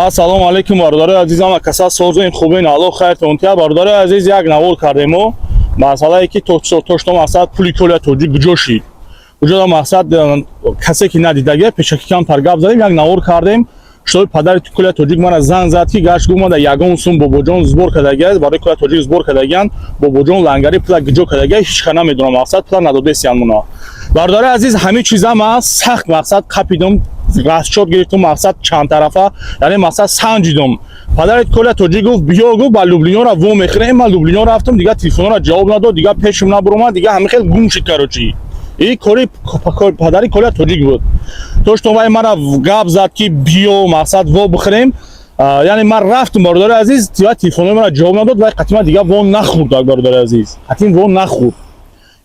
Ассалому алайкум, бародарои азизам, акаса созен, хубен, Аллоҳ хайртон тия. Бародарои азиз, як навор кардемо, масъалае ки то что мақсад пули Коля Тоҷик куҷо шид, куҷода. Мақсад, касе ки надидага, пешаки камтар гап задем, як навор кардем, что падари Коля Тоҷик мара занг зад, ки гашт гумада, ягон сум Бобоҷон сбор кардагия, барои Коля Тоҷик сбор кардагиян, Бобоҷон Лангари пула куҷо кардагия, ҳеч ка намедонам, мақсад, пула надодесиян муна. Бародари азиз, ҳамин чиза ман сахт, мақсад, қапидум, расчёт гирифтум, мақсад, чандтарафа, яъне мақсад, санҷидум. Падари Коля Тоҷик гуфт: «Биё», гуфт, «ба Люблинёра во мехӯрем». Ман Люблинё рафтам, дига телефонора ҷавоб надод, дига пешум набуромад, дига ҳамин хел гум шид. Короче, и кори падари Коля Тоҷик буд, то что вай мара гап зад, ки биё, мақсад, во бихӯрем. Яъне ман рафтум, бародари азиз, ва телефонои мара ҷавоб надод, вай қатима дига во нахӯрд. Бародари азиз, қатим во нахӯрд.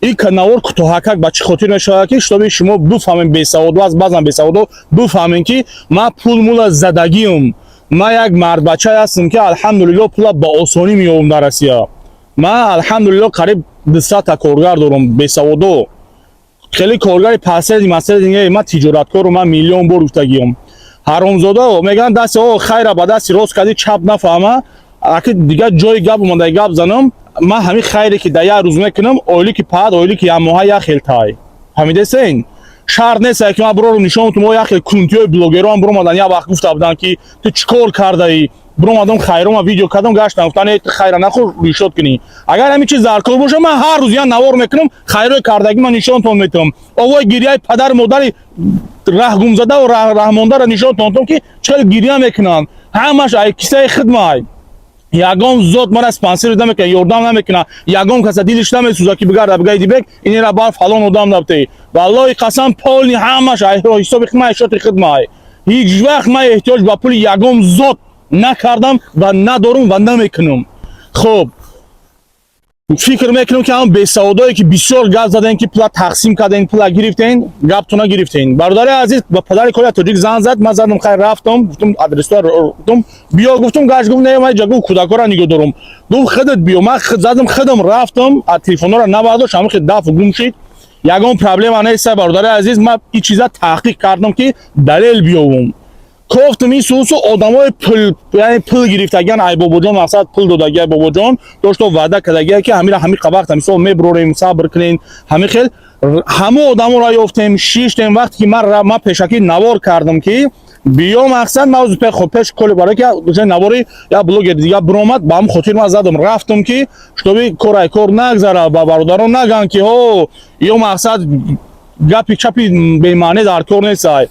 Ин навор кӯтоҳакак ба чӣ хотир мешавад, ки чтобы шумо бифаҳмем, бесаводо аст, баъзан бесаводо бифаҳмем, ки ман пул мула задагиум. Ман як мардбачае ҳастам, ки, алҳамдулилло, пула ба осонӣ меёбам дар Россия. Ман, алҳамдулилло, қариб 200-та коргар дорам. Бесаводо, хеле коргари паседи маседи, ман тиҷораткору, ман миллион бор гуфтагиём. Ҳаромзода мегӯянд, дасти о хайра ба дасти рост кардӣ, чап нафаҳма. Аки дигар ҷои гап омада, гап занам. Ман ҳамин хайре ки дар як рӯз мекунам, ойлики паҳат, ойлики якмоҳа як хел тай, фаҳмидесен? Шарт нест, ки ман бирорум нишон тум. Як хел кунтиҳои блогероам биромадан, як вақт гуфта буданд, ки ту чӣ кор кардаӣ. Биромадам, хайрома видео кардам, гаштам, гуфтан: «Э, ту хайра нахӯр, ришот кунӣ». Агар ҳамин чиз дар кор боша, ман ҳар рӯз як навор мекунам, хайрои кардагӣ ман нишонтон метавам, овои гирияи падару модари раҳгумзадаву раҳмондаро нишонтон тум, ки чӣ хел гирия мекунанд. Ҳамаш ай кисаи хидмай. Ягон зот мара спонсор намекунад, ёрдам намекунад, ягон каса дилиш намесӯзад, ки бигарда, бига: «Идибек, инера бар фалон одам дабте». Валлоҳи қасам, полный ҳамаш ай ҳисоби хидмай, счёти хидмай. Ҳеҷ вақт ман эҳтиёҷ ба пули ягон зот накардам ва надорум ва намекунам. Хуб, фикр мекунам, ки ҳам бесаводое, ки бисёр гап задем, ки пула тақсим кардем, пула гирифтем, гаптона гирифтем. Бародари азиз, ба падари Коля Тоҷик занг зад, ман задам, хайр, рафтам, гуфтам, адресо гуфтам, биё гуфтам, гашт гуфт: «Не, ман ҷа», гуфт, «кӯдакора нигоҳ дорум». Гуфт: «Худат биё». Ман задам, худам рафтам, а телефонора набардошт, ҳамин хел даф гум шид. Ягон проблема нест, бародари азиз. Ман ин чиза таҳқиқ кардам, ки далел биёвум. Кофтум ин сусу одамои пул, яъне пул гирифтагиан, ай Бобоҷон, мақсад, пул додаги, ай Бобоҷон дошто, ваъда кардагия, ки ҳамира ҳамин вақт мисол мебурорем, сабр кунен. Ҳамин хел ҳама одаморо ёфтем, шиштем. Вақте ки ман пешакӣ навор кардам, ки биё, мақсад, мавзу пеш коли, барои ки уже навори як блогер дига биромад, ба ҳамн хотир ман задам, рафтам, ки чтобы кор ай кор нагзара, ба бародарон наган, ки ҳо ё мақсад, гапи чапи бемаъне дар кор нестай.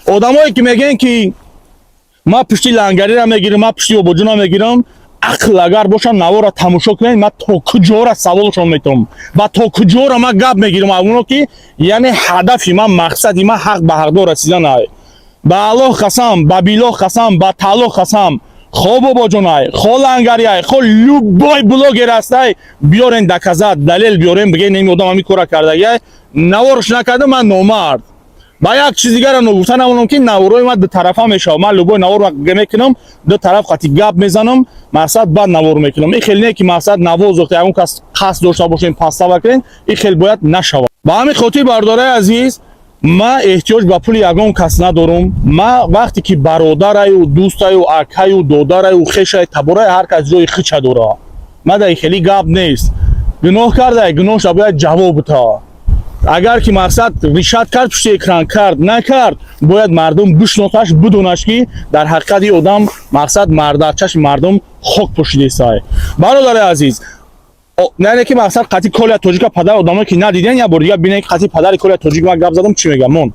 Одамое ки мегӯянд, ки ман пушти Лангариро мегирам, ман пушти Бобоҷонро мегирам, ақл агар бошам, навора тамошо кунед, ман то куҷора саволшон метавам ва то куҷора ман гап мегирам. Авоно ки, яъне, ҳадафи ман, мақсади ман ҳақ ба ҳақдор расидан ай. Ба Аллоҳ қасам, ба Билоҳ қасам, ба Тааллоҳ қасам, хо Бобоҷонай, хо Лангариай, хо любой блогер ҳастай, биёрен, доказать, далел биёрен, бигӯен: ин одам ҳамин кора кардагиай, наворш накарда, ман номард. Ба як чиз дигара ногуфта намонам, ки наворои ман дутарафа мешавад. Ман любой навор мекунам, ду тараф қати гап мезанам, мақсад, баъд навор мекунам. Ин хел не, ки, мақсад, навоз дохта, ягон кас қасд дошта бошем, пастава кунем, ин хел бояд нашавад. Ба ҳамин хотир, бародарои азиз, ман эҳтиёҷ ба пули ягон кас надорум. Ман вақте ки бародараю, дӯстаю, акаю, додараю, хешаю, табораю, ҳар кас ҷои хича дора. Ман дар хеле гап нест. Гуноҳ карда, гуноҳша бояд ҷавоб бита. Агар ки, мақсад, ришат кард, пушти экран кард, накард, бояд мардум бишносаш, бидонаш, ки дар ҳақиқат ин одам, мақсад, дар чашми мардум хок пӯшидесай. Бародари азиз, яъне ки, мақсад, қатъи Коля Тоҷика, падар одамое ки надиден, як бор дига бинен, ки қатъи падари Коля Тоҷик ман гап задам, чӣ мегам мон.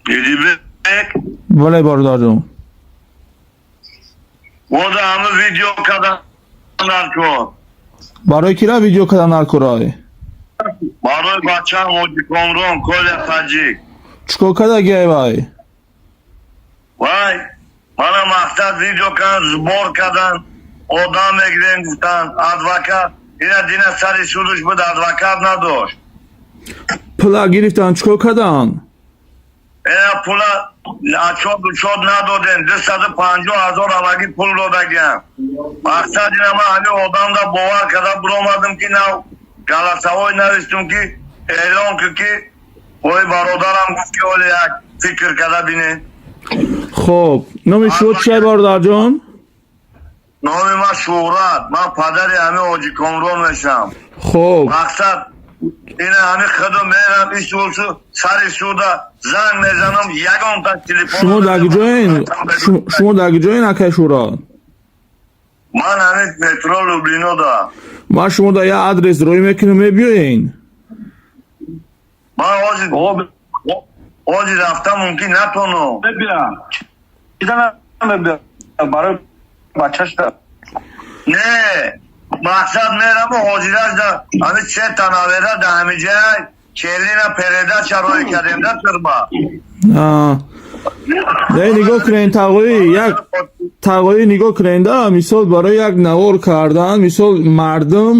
Идибек, Бале, бародарҷон. Бода ҳама видео кардан дар кор. Барои кира видео кардан дар корай? Барои бачаам Ҳоҷи Комрон, Коля Таҷик. Чӣ кор кардагиай вай? Вай, мана, мақсад, видео кардан, сбор кардан, одам мегирем гуфтан, адвокат. Ина дина сари судуш буд, адвокат надошт. Пула гирифтан, чӣ кор кардан? Ина пула отчёт учёт надодем, 250 000 ҳамагӣ пул додагиам. Мақсад, ина ман ҳамин одамда бовар карда биромадам, ки нав голосовой навистум, ки эълон ки ой, бародарам гуфт, ки оле як фикр карда бинед. Хоб, номи шумо чия, бародарҷон? Номи ман Шӯҳрат, ман падари ҳамин ҳоҷи Комрон мешавам. Хоб. Мақсад ина ҳамин худо мерам исулсу сари суда занг мезанам, ягонта телефон. Шумо дар куҷоен? Шумо дар куҷоен, акай Шӯҳрат? Ман ҳамин метро Люблино да. Ман шумо дар як адрес роӣ мекунам, мебиёен? Ман ҳозир рафта мумкин натонам. Барои бачашда. Не, мақсад мераму ҳозирашда ҳамин се танавера да ҳамин ҷай келина передача роӣ кардем да тюрьма. Не, нигоҳ кунен, тағоӣ, як тағоӣ, нигоҳ кунен да. Мисол, барои як навор кардан, мисол, мардум,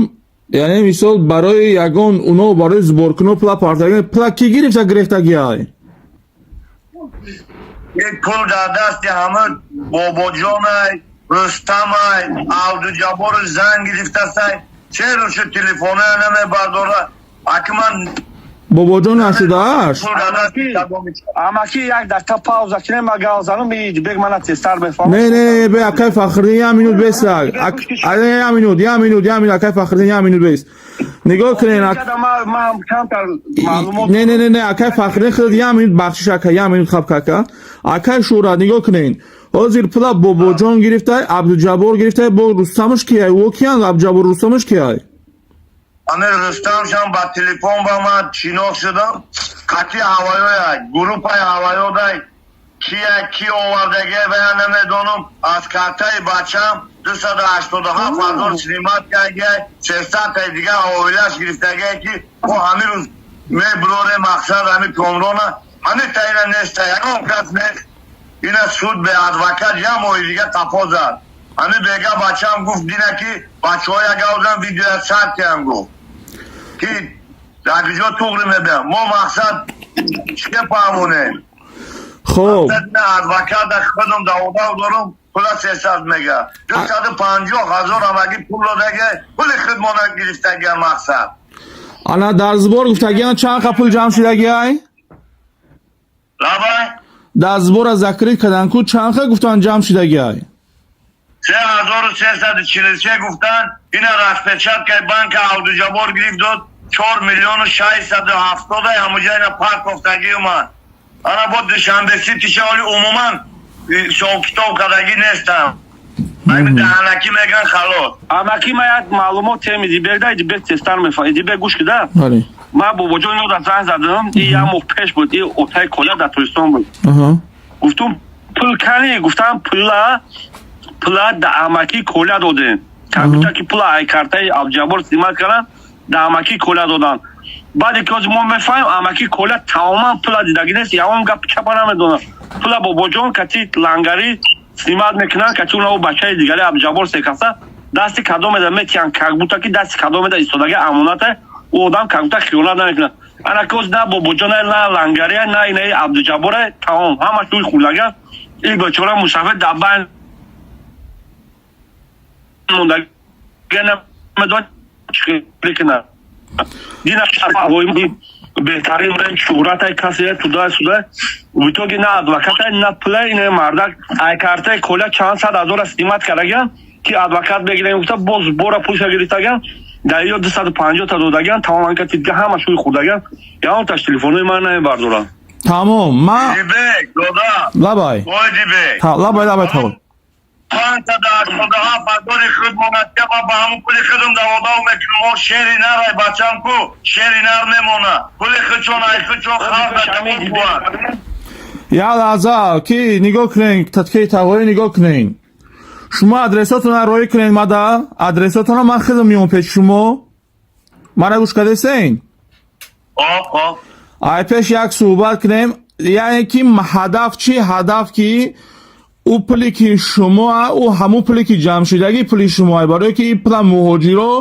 яъне, мисол, барои ягон уно барои сборкуно пула партаган. Пула ки гирифта гирифтагиай? Ин пул дар дасти ҳама Бобоҷонай, Рустамай, Абдуҷаббору занг гирифтасай. Черо шу телефоная намебардора? Аки ман Бобоҷон нашудааст. Пул дар дасти Амаки, як дақиқа пауза кинем, ма гап занум, бег мана тезтар бефаҳмам. Не, не, бе, акай Фахриддин, як минут беста. Як минут, як минут, як минут, акай Фахриддин, як минут бест. Нигоҳ кунен. Не, не, не, не, акай Фахриддин, худ як минут, бахшиш, ака, як минут хаб кака. Акай Шӯҳрат, нигоҳ кунен. Ҳозир пула Бобоҷон гирифтай, Абдуҷаббор гирифтай, бо Рустамаш кияй? Ӯ киян, Абдуҷаббор, Рустамаш кияй? Ами Рустамшам ба телефон ба ман шинос шудам. Қатъи ҳаваёя, группаи ҳаваёдай кия, ки овардагия ва я намедонам, аз картаи бачам 287 000 снимать кардагия, 300-таи дигар оилаш гирифтагия, ки мо ҳамин рӯз мебурорем. Мақсад, ҳамин Комрона ҳамин таина неста, ягон кас нест. Ина суд бе адвокат як моҳи дига тапо зад. Ҳамин бега бачам гуфт дина, ки бачаҳоя гавзан, видеоя сар киям, гуфт, ки дар куҷо туғри мебиям. Мо, мақсад, чӣ фаҳмонем? Хоб. Адвоката худам даводав дорум, пула 300 мега, 250 000 ҳамагӣ пул додаги, пули худмона гирифтагия, мақсад. Ана дар сбор гуфтагиан чанд қа пул ҷамъ шудагиай? Лабай. Дар сбора закрыть кардан ку, чанд қа гуфтан ҷамъ шудагиай? 3343 гуфтан. Ина распечаткаи банка Абдуҷаббор гирифт, дод, 4 миллиону 670 ҳамуҷа ина паркофтагӣ омад. Ана бо Душанбе Ситиша оли умуман ҳисобкитоб кардагӣ нестам. Даҳанакӣ меган, халос. Амаки, ма як маълумот тем Идибек да, Идибек тезтар мефаҳм. Идибек, гӯш кида. Бале. Ма Бобоҷон ёда занг задам, и як моҳ пеш буд, и отаи Коля дар Тоҷикистон буд. Гуфтум, пул кани? Гуфтам, пула да амаки Коля додем. Гуфта, ки пула ай картаи Абдуҷаббор снимать кардан, да амаки Коля додан. Баъде ки ҳозир мо мефаҳмем, амаки Коля тамоман пула дидагӣ нест, ягон гап чапа намедонад. Пула Бобоҷон кати Лангарӣ снимать мекунанд, кати унао бачаи дигари Абдуҷаббор секаса дасти кадомеда метиҳанд, как будто ки дасти кадомеда истодаги амоната, ӯ одам как будто хиёнат намекунад. Ана ки ҳозир на Бобоҷона, на Лангария, на инаи Абдуҷаббора, тамом ҳамаш ӯи хӯрдаган. Ин бечора мусафир дар байн мондаги, намедонад чӣ кунад. Дина беҳтарин шӯҳратай касе туда суда, в итоге на адвокатай, на пулай. Ина мардак ай картаи Коля чанд сад ҳазора снимать кардагиан, ки адвокат бегирем гуфта, боз бора пулша гирифтагиан, дар ё 250-та додагиан. Тамоман ка тидга ҳама шӯи хӯрдагиан, ягонташ телефонои ман намебардорам. Тамом, ма Дибек дода. Лабай. Ой, Дибек. Лабай, лабай, тамом. 587 000 худ монад, ма ба ҳамун пули худам даводав мекунам. Мо шери нарай бачам ку шери нар мемона, пули худшон ай худшон халқа давом кунад. Як лаҳза, ки нигоҳ кунен, таткаи тағоӣ, нигоҳ кунен. Шумо адресотона роӣ кунен мада, адресотона ман худам меом пеши шумо. Мара гӯш кардесен? Хоб, хоб. Ай пеш як суҳбат кунем, яъне ки ҳадаф чӣ? Ҳадаф, ки ӯ пуле ки шумо, ӯ ҳамун пуле ки ҷамъшудагӣ, пули шумо, барое ки ин пула муҳоҷиро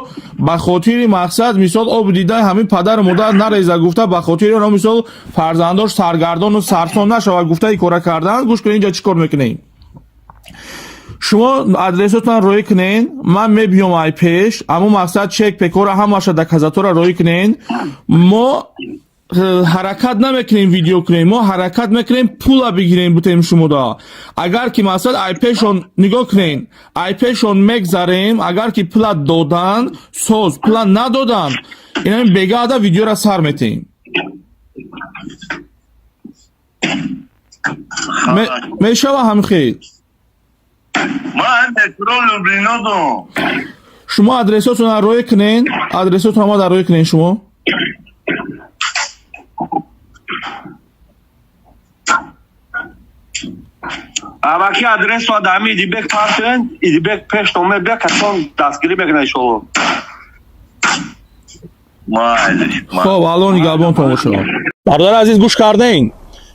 ба хотири, мақсад, мисол, об дидаи ҳамин падару модар нареза гуфта, ба хотири оно, мисол, фарзандош саргардону сарсон нашавад гуфта, ин кора кардан. Гӯш кунед, инҷа чӣ кор мекунем. Шумо адресотон роӣ кунен, ман мебиём ай пеш. Ҳамун, мақсад, чек пекора, ҳамаша доказатора роӣ кунен, мо. Ҳаракат намекунем видео кунем, мо ҳаракат мекунем пула бигирем бутем шумода. Агар ки масалан айпешон нигоҳ кунен, айпешон мегзарем, агар ки пула додан, соз, пула надодан, инами бегаада видеора сар метем. Мешава ҳамхел? Ман метро Люблино дум. Шумо адресотонро рӯй кунен, адресотонро ма дар рӯй кунен шумо. Амаки адресро дар ҳами Идибек партоен, Идибек пеш номер бия, касон дастгирӣ мекунад иншоалло. Майлиш. Хоб, Алло нигаҳбонтон бошад. Бародари азиз, гӯш кардем,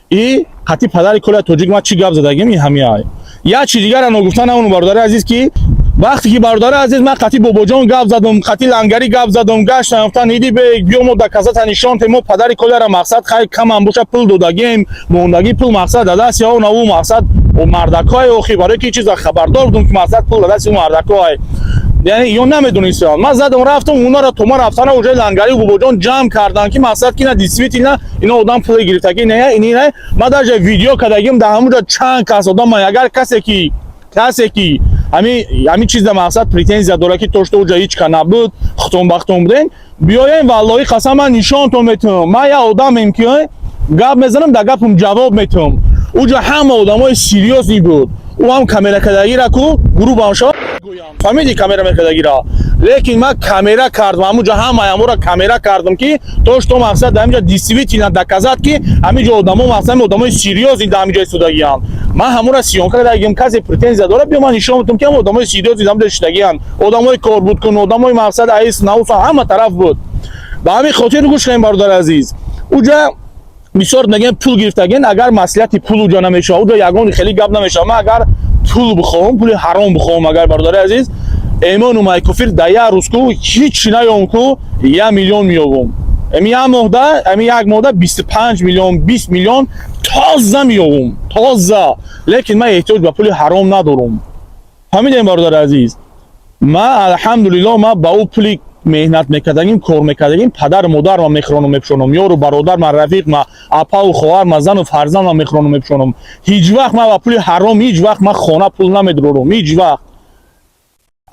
и қатъи падари коля тоҷик ман чӣ гап задагим, и ҳамиай. Як чи дигара ногуфта намону, бародари азиз, ки вақте ки, бародари азиз, ман қатъи бобоҷон гап задам, қатъи лангарӣ гап задам, гаштам, гуфтан: «Идибек, биё, мо доказата нишон те, мо падари коляра, мақсад, хай камам боша, пул додагем, мондагӣ пул, мақсад, да дасти ё наву, мақсад, мардакҳое охи, барои ки чиза хабардор будум, ки, мақсад, пул да дасти мардакҳое, яъне ё намедонистам». Ман задам рафтам, онара то ман рафтана уже лангари бобоҷон ҷамъ кардан, ки, мақсад, ки на, действительно ино одам пули гирифтагӣ не, ини не. Ман даже видео кардагим, дар ҳамуҷа чанд кас одам. Агар касе ки ҳами чиза, мақсад, претензия дора, ки то что уҷа ҳеч ка набуд, хутонбахтон будем, биёем, валлоҳи қасам, ман нишонтон метавонам. Ман як одамем, ки гап мезанам, дар гапам ҷавоб метавам. Уҷа ҳама одамои серьёзный буд. Ӯ ҳам камера кардагира ку грубам шава, фаҳмиди, камера мекардагира. Лекин ман камера кардам, ҳамуҷа ҳамаи ҳамора камера кардам, ки то что, мақсад, дар ҳамиҷа действительно доказать, ки ҳамиҷа одамо, мақсад, одамои серьёзный дар ҳамиҷа истодагиянд. Ман ҳамора съёмка кардагим. Касе претензия дора, биё, ман нишон метавам, ки ҳама одамои серьёзный дар ҳамиҷа шидагиянд, одамои корбудкун, одамои, мақсад, аис науса, ҳама тараф буд. Ба ҳамин хотир гӯш кунем, бародари азиз, уҷа бисёр мегӯем пул гирифтагин. Агар маслиҳати пул уҷа намешавад, уҷа ягон хеле гап намешавад. Ман агар пул бихоҳам, пули ҳаром бихоҳам, агар, бародари азиз, эмону майкуфир, дар як рӯз ку ҳичи наём ку, 1 миллион меёбам. Ами як моҳда, ами як моҳда 25 миллион, 20 миллион тоза меёбам, тоза. Лекин ман эҳтиёҷ ба пули ҳаром надорам. Фаҳмидем, бародари азиз? Ман, алҳамдулилло, ман ба ӯ пули меҳнат мекардагим, кор мекардагим, падару модарма мехӯронам, мепӯшонам, ёру бародарма, рафиқма, апаву хоҳарма, зану фарзандма мехӯронам, мепӯшонам. Ҳеҷ вақт ман ба пули ҳаром, ҳеҷ вақт ман хона пул намедурорам, ҳеҷ вақт.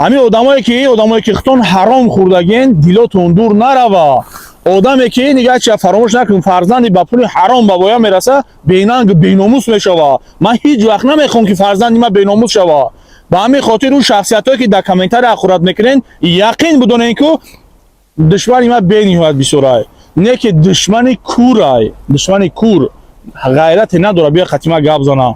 Ҳамин одамое ки худтон ҳаром хӯрдагин, дилотон дур нарава. Одаме ки нигаҳ чия, фаромӯш накун, фарзанди ба пули ҳаром ба воя мераса, бенанг, беномус мешава. Ман ҳеҷ вақт намехоҳам, ки фарзанди ман беномус шава. Ба ҳамин хотир ӯ шахсиятҳое ки дар комментария ҳақорат мекунен, яқин бидонен, ку душмани ман бениҳоят бисёрай, не ки душмани курай. Душмани кур ғайрате надора биё қатима гап зана,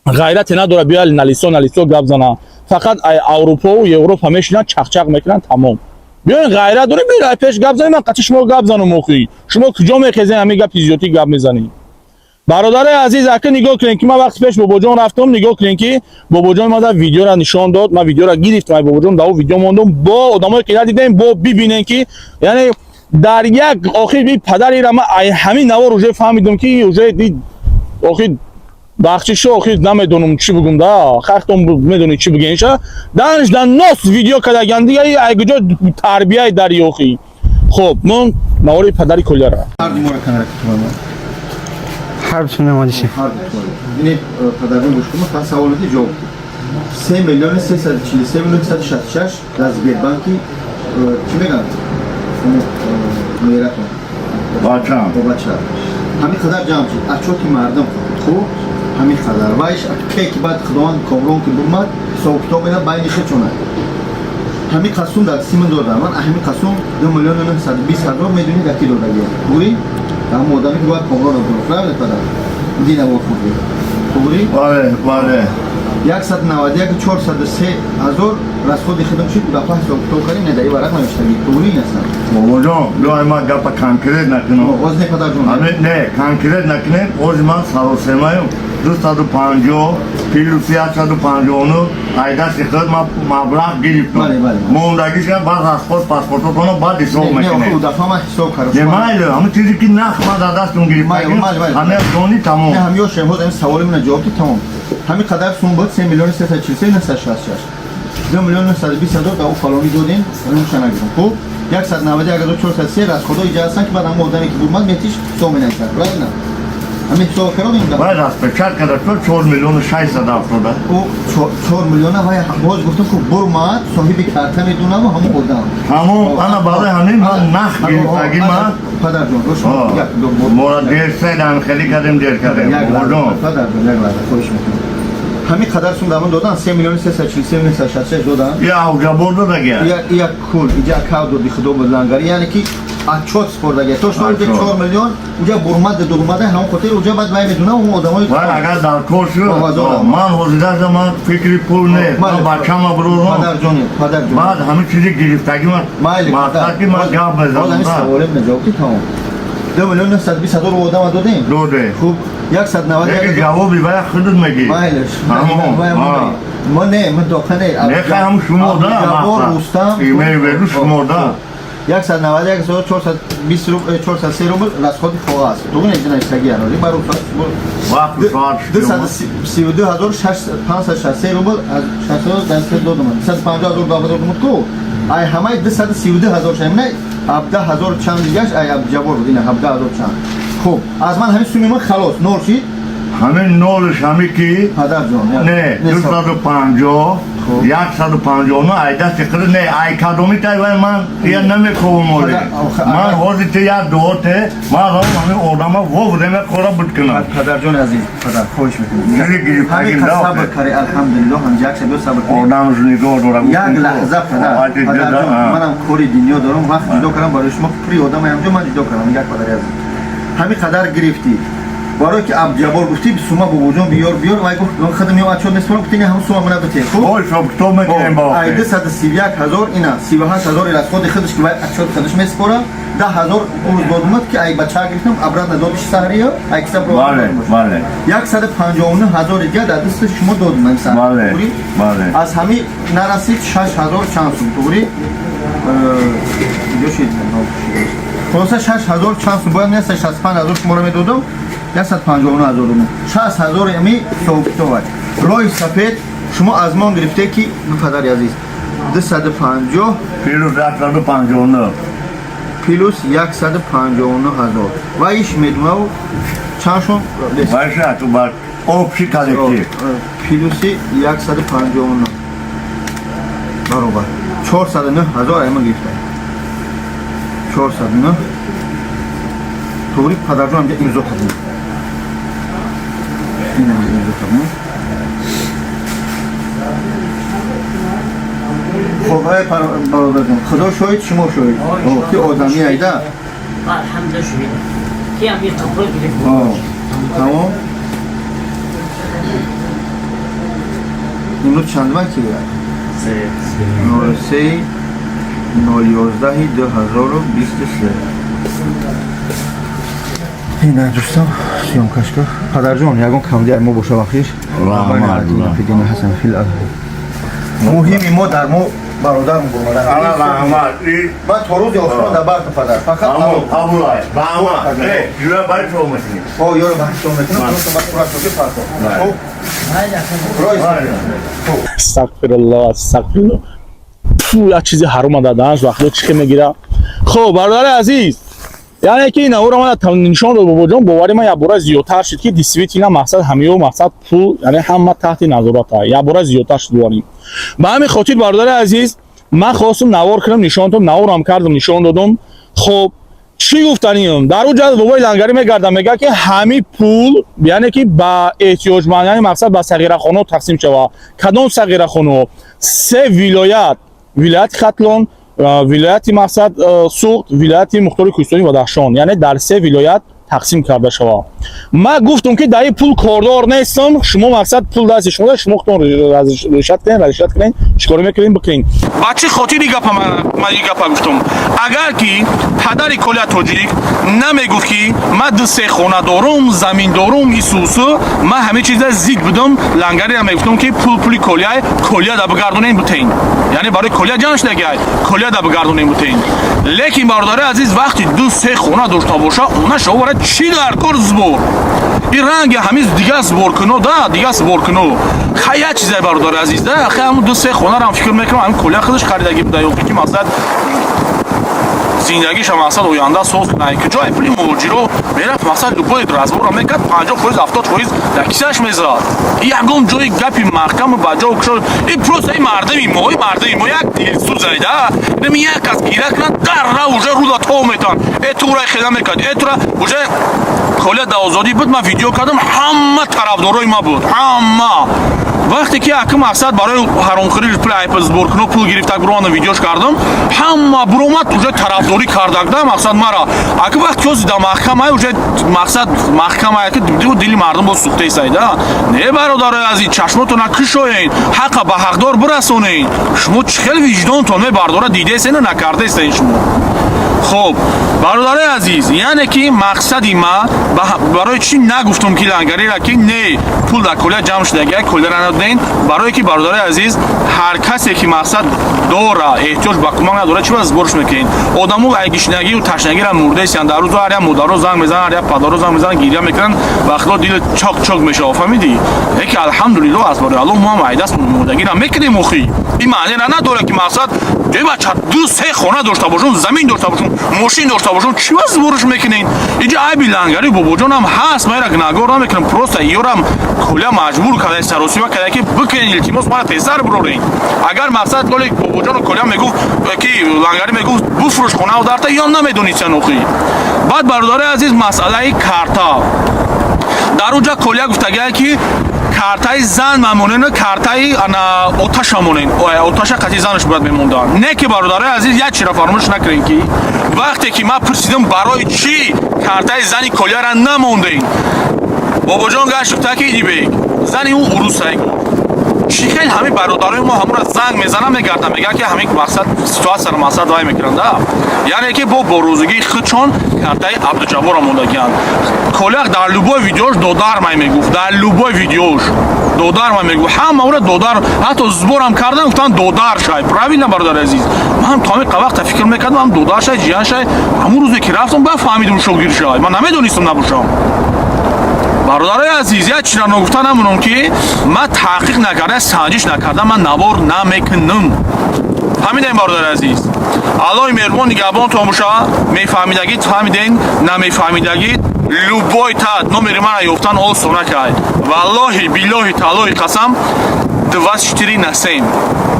ғайрате надора биё налисо налисо гап зана. Фақат ай Аврупову Европа мешинанд, чақчақ мекунанд, тамом. Биёин, ғайрат дорем, биёин, ай пеш гап занем, ман қати шумо гап занам. Охи шумо куҷо мехезен, ҳамин гапи зиёдтӣ гап мезанӣ? Бародари азиз, ака, нигоҳ кунем, ки ман вақти пеш бобоҷон рафтам, нигоҳ кунем, ки бобоҷон мада видеора нишон дод. Ман видеора гирифтам, ай бобоҷон дар видео мондум. Бо одамое ки надидем, бо бибинем, ки яъне дар як охир би падарира ман ай ҳамин навор уже фаҳмидам, ки уже охир бахшишо, охир намедонам чӣ бугум, да хахтон медонӣ чӣ бугенша. Данш дар нос видео кардаган, дига ай куҷо тарбияи дари охи. Хоб, мон навори падари коляра. Ҳарбтон намадиши. Бинед, падарҷон, гӯш кун, фақат саволоти ҷавоб. 3 343 000 166 дар Сбербанки чӣ мегӯянд? Мератон. Бачам. Бача. Ҳамин қадар ҷамъ шуд. Отчёти мардум хуб, ҳамин қадар. Вайш ке ки баъд Худованд Комрон ки бумад, ҳисобу китоб меда байни хечона. Ҳамин қасум дар симон додам. Ман ҳамин қасум 2 миллиону 920 ҳазор медонӣ дар ки додагиям? Туғри? Ҳамон одаме ки бояд Комронро буруфт. Правильно, падар? Дина во хурди. Туғри? Бале, бале. 191 403 ҳазор расходи хидм шуд, дафъа ҳисоб китоб кардем, не, дар ин варақ навиштагӣ. Туғри ин астан. Бобоҷон, биёй, ман гапа конкрет накунам. Оз не, падарҷон. Ҳамин не, конкрет накунем. Ози ман саросемаем. 250 плюс 159 айдасти худ ман маблағ гирифтам. Бале, бале. Мондагиша баъд расход паспортотонро баъд ҳисоб Не, охи мекунем. дафъа ман ҳисоб кардам. Не, майли, ҳамин чизе ки нах ман дар дастум гирифтагим, Майли, майли, майли. ҳамин дони, тамом. Не, ҳам ёшем, ҳоз ҳамин саволи мана ҷавоб дид, тамом. Ҳамин қадар сум буд 3 343 966. 2 миллион 920 ҳазор дар ӯ фалонӣ додем, румша нагирем. Хуб, 191 403 расходо иҷа ҳастанд, ки баъд ҳамон одаме ки бурмад метиш ҳисоб менависад, правильно? Ҳамин ҳисоб кардем да. Вай распечатка да то 4 миллиону 670. Ӯ 4 миллиона вай боз гуфтам, ки бурмад соҳиби карта медунаму ҳамон одам. Ҳамон ана барои ҳамин ман нах гирифтагӣ ман. Падарҷон, як Мора дер седам, хеле кардем, дер кардем. Як лаҳза, Бобоҷон. падарҷон, як лаҳза, хоҳиш мекунам. Ҳамин қадар сум дамон додан, 3 миллиони 343 966 додан. Я авҷабор додагия. Як кул иҷа кав доди худо буд лангари, яъне ки отчёт спордагия. То что уҷа Отчёт. 4 миллион уҷа бурмад дурмада, ҳамон хотир уҷа баъд вай медунам он одамои. Вай агар дар кор шуд, Бобоҷон. ман ҳозираса ман фикри пул не, ман бачама бурорам. Падарҷони, падарҷон. Баъд ҳамин чизи гирифтагӣ ман Майли. мақсад ки ман гап Боз ҳамин мезанам. саволем наҷавоб ки тамом. 2 миллион 920 ҳазор одама додем. Доде. Хуб, 190. Яке ҷавоби вай худат мегӣ. Майлиш. Ҳамон. Ма не, ман доха не. Не, хай ҳам шумо да. Абдуҷаббор Рустам. Имею в виду шумо да. 191 420 рубл, 403 рубл расходи коғаз. Дугун эҷа навиштаги аноли бар Вақт соат. 232 563 рубл аз 600 даст додам. 250 ҳазор додам ку. Ай ҳамаи 232 ҳазор шамина 17 ҳазор чанд дигаш ай Абдуҷаббор буд, ина 17 ҳазор чанд. Хуб, аз ман ҳамин суми ман халос, нол шид. Ҳамин нолш ҳами ки Падарҷон. Не, 250, 159 ай дасти худ не, ай кадоми тай вай ман я намековам оли. Ман ҳозир те як дуо те, ман равам ҳамин одама вовремя кора буд кунам. Падарҷони азиз, падар, хоҳиш мекунам. Чизи гирифтагим Ҳамин да. сабр кари, алҳамдулиллоҳ, ҳам як шаб сабр кунем. Одамш нигоҳ дора. Як лаҳза, падар, падарҷон, манам кори дунё дорам, вақт ҷудо кардам барои шумо, при одам ҳамҷо ман ҷудо кардам. Як падари азиз, ҳамин қадар гирифтӣ, барое ки Абдуҷаббор гуфтӣ сума бобоҷон биёр, биёр, вай гуфт худам ё отчёт меспорам, гуфтӣ ҳамун сума мана бите. Хуб. Ой, ҳисоб китоб мекунем ба Ай охир. 231 ҳазор ина 38 ҳазори расходи худаш, ки вай отчёт худаш меспора, 10 ҳазор рӯз додумад, ки ай бача гирифтам, обратно додиш саҳрия, ай киса. Бале, бале. 159 ҳазори дига дар дасти шумо додум ам саҳр. Бале, Туғри? Бале. Аз ҳами нарасид 6 ҳазор чанд сум, туғри? Ё шид, хулоса 6 ҳазор чанд сум бояд, 165 ҳазор шуморо медодам, 159 ҳазор додум, 6 ҳазор ами ҳисобкитобай. Роҳи сафед шумо аз мон гирифте, ки падари азиз, 250 Плюс 159. Плюс 159 ҳазор ва иш медунав чандшон. Вай шату бар общий коллектив. Плюси 159 баробар 409 ҳазор айма гирифта, 409, туғри? Падарҷон, ҳамҷа имзо кардем, ин ҳамҷа имзо кардем. Хоб, ай бародарҷон, худо шоҳид, шумо шоҳид, ки одами айда. Алҳамдулилла, шуд. Ки ҳам қабул гирифт. Тамом. Имрӯз чандума ки? 03.011.2023. Ина дӯстам, съёмкашка. Падарҷон, ягон камди мо боша вақиш. Раҳмат. Ҳасан фил. Муҳими мо дар мо бародарм бурмада. Ана раҳмат. Ман то рӯзи охирон дар барта, падар. Фақат Ҳамон қабулай. Раҳмат. Э, ҷура баъд шумо мекунӣ. О, ёро ба ҳисоб мекунам, просто ба сурат шоки фарқо. Хуб. Рой. Астағфируллоҳ, астағфируллоҳ. Фу, як чизи ҳаром даданаш вақто чӣ мегира. Хуб, бародари азиз, яъне ки ина ӯро ман нишон дод бобоҷон, бовари ман якбора зиёдтар шуд, ки действительно мақсад ҳамиё мақсад пул, яъне ҳама таҳти назората, якбора зиёдтар шуд боварим. Ба ҳамин хотир, бародари азиз, ман хостум навор кунам, нишон додам, наворам кардам, нишон додам. Хуб, чӣ гуфтанием? Дар ӯ ҷа бобои лангарӣ мегардам, мега, ки ҳами пул, яъне ки ба эҳтиёҷманд, яъне мақсад ба сағирахоно тақсим шава. Кадом сағирахоно? Се вилоят: вилояти Хатлон, вилояти мақсад Суғд, вилояти Мухтори Кӯҳистони Бадахшон, яъне дар се вилоят тақсим карда шава. Ман гуфтум, ки дар ин пул кордор нестам, шумо мақсад пул дасти шумо, шумо худтон решат кунед, решат кунед, чӣ коро мекунед, бикунед. Ба чӣ хотири гапа ман ин гапа гуфтум? Агар ки падари Коля Тоҷик намегуфт, ки ман ду се хона дорум, замин дорум, исусу, ман ҳамин чиза зид будам. Лангариам мегуфтум, ки пул пули Коляй, Коля да бигардонем, бутен, яъне барои Коля ҷамъ шудагиай, Коля да бигардонем, бутен. Лекин, бародари азиз, вақти ду се хона дошта боша, она шумо барои чӣ дар кор сбор? Ин ранги ҳамин дига сборкуно да, дига сборкуно. Хай, як чизе, бародари азиз, да, хай, ҳамун ду се хонаро ҳам фикр мекунам, ҳамин Коля худаш харидагӣ буда ё ки мақсад зиндагиша, мақсад, оянда соз кунад. Ки ҷои пули муҳоҷиро мерафт, мақсад, любой разбора мекард, 50%, 70% дар кисааш мезад. Ягон ҷои гапи маҳкаму ба ҷо кушод. И просто ин мардуми мо як дилсӯзай да, инами як кас гира кунад, дарра уже рӯда то метан, э тура хела мекард, э тура. Уже Коля да озодӣ буд, ман видео кардам, ҳама тарафдорои ма буд, ҳама. Вақте ки ака, мақсад, барои ҳаромхӯрӣ пул айпа сборкуно пул гирифтак буромадам, видеош кардам, ҳама буромад, уже тарафдорӣ кардак да, мақсад, мара. Ака, вақт ки да маҳкамай, уже, мақсад, маҳкамай, ки дили мардум боз сӯхтаисай да. Не, бародарои азиз, чашмотона кушоен, ҳақа ба ҳақдор бирасонен. Шумо чӣ хел виҷдонтон мебардора, дидаесена, накардаестен шумо? Хоб, бародарои азиз, яъне ки мақсади ма барои чӣ нагуфтум, ки лангарира, ки не, пул дар Коля ҷамъ шудагия, Коляра надоден, барое ки, бародарои азиз, ҳар касе ки, мақсад, дора, эҳтиёҷ ба кӯмак надора, чӣ ба сборш мекунед? Одамо айгишнагию ташнагира мурдаистиянд. Дар рӯзо ҳар як модаро занг мезананд, ҳар як падаро занг мезананд, гиря мекунанд, вақтҳо дили чок чок мешава, фаҳмидӣ? Яке, алҳамдулилло, аз барои Аллоҳ, мо ҳам айдаст мурдагира мекунем. Охи, ин маънера надорад, ки, мақсад, бача, ду се хона дошта бошум, замин дошта бошум, мошин дошта бошум, чӣ ба сборш мекунед? Инҷа айби лангари бобоҷонам ҳаст, ман ира гунаҳгор намекунам. Просто ёрам Коля маҷбур карда, саросима карда, ки бикунед, илтимос, мара тезтар бирорен. Агар, мақсад, голи бобоҷону Коля мегуфт, ки лангари мегуфт, буфурӯш хонаву дарта, ём намедонистан охи. Баъд, бародари азиз, масъалаи карта. Дар уҷа Коля гуфтагия, ки картаи зан мамонен, картаи ана оташа монен, оташа қати занаш бояд мемондан. Не ки, бародарои азиз, як чиро фаромӯш накунем, ки вақте ки ман пурсидам, барои чӣ картаи зани Коляра намондем, бобоҷон гашт гуфта, ки идибек, зани ӯ урусай. Чӣ хел ҳамин бародарои мо ҳамура занг мезанам, мегардам, мегӯяд, ки ҳамин, мақсад, ситуатсияро, мақсад, вай мекунанд да. Яъне ки бо борӯзигии худшон картаи Абдуҷабборро мондагианд. Коляқ дар любой видеош додар май мегуфт, дар любой видеош додар май мегуфт, ҳама ура додар, ҳатто сборам кардан, гуфтан додар шай. Правильно, бародари азиз, ман то ҳамин вақта фикр мекардам, ҳам додар шай, ҷиян шай. Ҳамун рӯзе ки рафтам, баъд фаҳмидум, шогир шай, ман намедонистам набошам. Бародарои азиз, як чизро ногуфта намонам, ки ман таҳқиқ накарда, санҷиш накарда, ман навор намекунам. Фаҳмидем, бародари азиз? Аллоҳи меҳрубон нигаҳбонтон боша. Мефаҳмидагид, фаҳмиден, намефаҳмидагид, любой та номери мара ёфтан осон накард. Валлоҳи, биллоҳи, тааллоҳи қасам, 24 на 7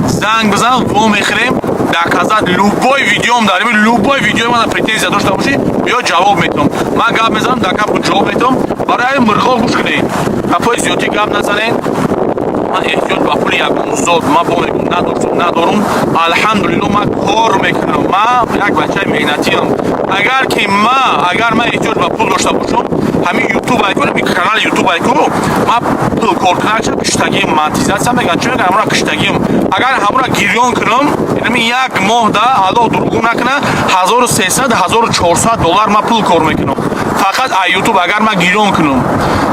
занг бизан, во мехӯрем, доказать. Любой видеом, дар любой видеои мана претензия дошта бошӣ, биё, ҷавоб метавам. Ман гап мезанам, дар гап ҷавоб метавам. Барои ҳамин мирғо гӯш кунед, гапҳои зиёдӣ гап назанед. Ман эҳтиёҷ ба пули ягон зот, ман бо мегӯм, надоштум, надорум. Алҳамдулилло, ман кор мекунам, ман як бачаи меҳнатиам. Агар ман эҳтиёҷ ба пул дошта бошам, ҳамин ютуб айку, канали ютуб айку, ман пул кор кунакша киштагиам, монетизатсия мегӯянд, чӣ мегӯянд, ҳамура киштагиам. Агар ҳамура гирён кунам, инами як моҳда, Аллоҳ дурӯғ накуна, 1300, 1400 доллар ман пул кор мекунам фақат ай ютуб, агар ман гирён кунам.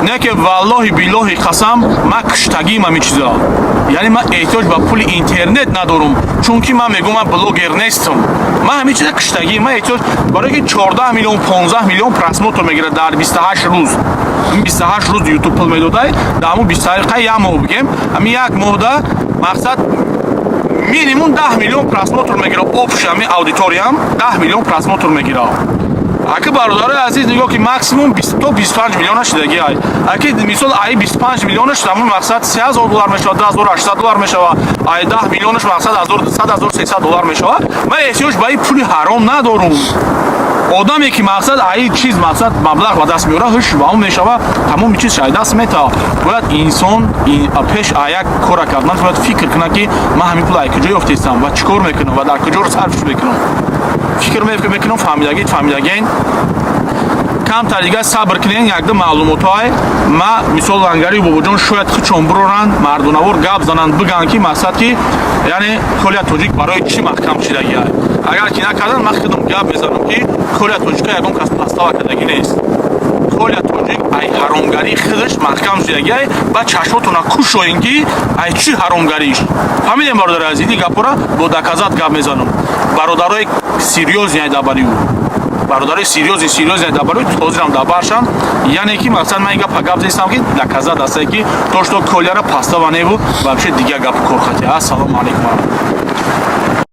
Не ки, валлоҳи, биллоҳи, қасам, ман киштагиам ҳамин чиза. Яъне ман эҳтиёҷ ба пули интернет надорум, чунки ман мегӯм, ман блогер нестам, ман ҳамин чиза киштагиам. Ман эҳтиёҷ барое ки 14 миллион, 15 миллион просмотр мегирад дар 28 рӯз. 28 рӯз ютуб пул медодай, дар ҳамун 28 қай як моҳ бигем, ҳамин як моҳда, мақсад, минимум 10 миллион просмотр мегирад. Общий ҳамин аудиториям 10 миллион просмотр мегирад. Аки, бародарои азиз, нигоҳ ки максимум то 25 миллиона шидаги ай. Аки, мисол, ай 25 миллионаш ҳамун, мақсад, 3000 доллар мешавад, 2800 доллар мешавад. Ай 10 миллионаш, мақсад, 1300, 300 доллар мешавад. Ман эҳтиёҷ ба ин пули ҳаром надорум. Одаме ки, мақсад, ай чиз, мақсад, маблағ ба даст меорад, ҳуш ба он мешава, тамоми чиз шай даст мета. Бояд инсон пеш а як кора кардан бояд фикр кунад, ки ман ҳамин пул ай куҷо ёфтестам ва чӣ кор мекунам ва дар куҷоро сарфш мекунам. Фикр мекунам, фаҳмидагид, фаҳмидагин. Камтар дигар сабр кунед, якду маълумотҳое ма, мисол, лангари бобоҷон шояд хучон бироранд, мардонавор гап зананд, бигӯянд, ки, мақсад, ки яъне Коля Тоҷик барои чӣ маҳкам шидагиай. Агар ки накарданд, ман худам гап мезанам, ки Коля Тоҷика ягон кас подстава кардагӣ нест. Коля Тоҷик ай ҳаромгарии худаш маҳкам шидагиай. Ба чашмотона кушоен, ки ай чӣ ҳаромгариш. Фаҳмидем, бародари азиз? Ин гапҳоро бо доказать гап мезанам. Бародарои серьёзный ай дар бари ӯ. Бародари, серьёзный, серьёзный, дар барои ҳозирам дар баршам. Яъне ки мақсад, ман ин гапа гап зестам, ки доказать астае, ки то что Коляра пастава неву вообще дигар гапу корхати. Ассалому алайкум.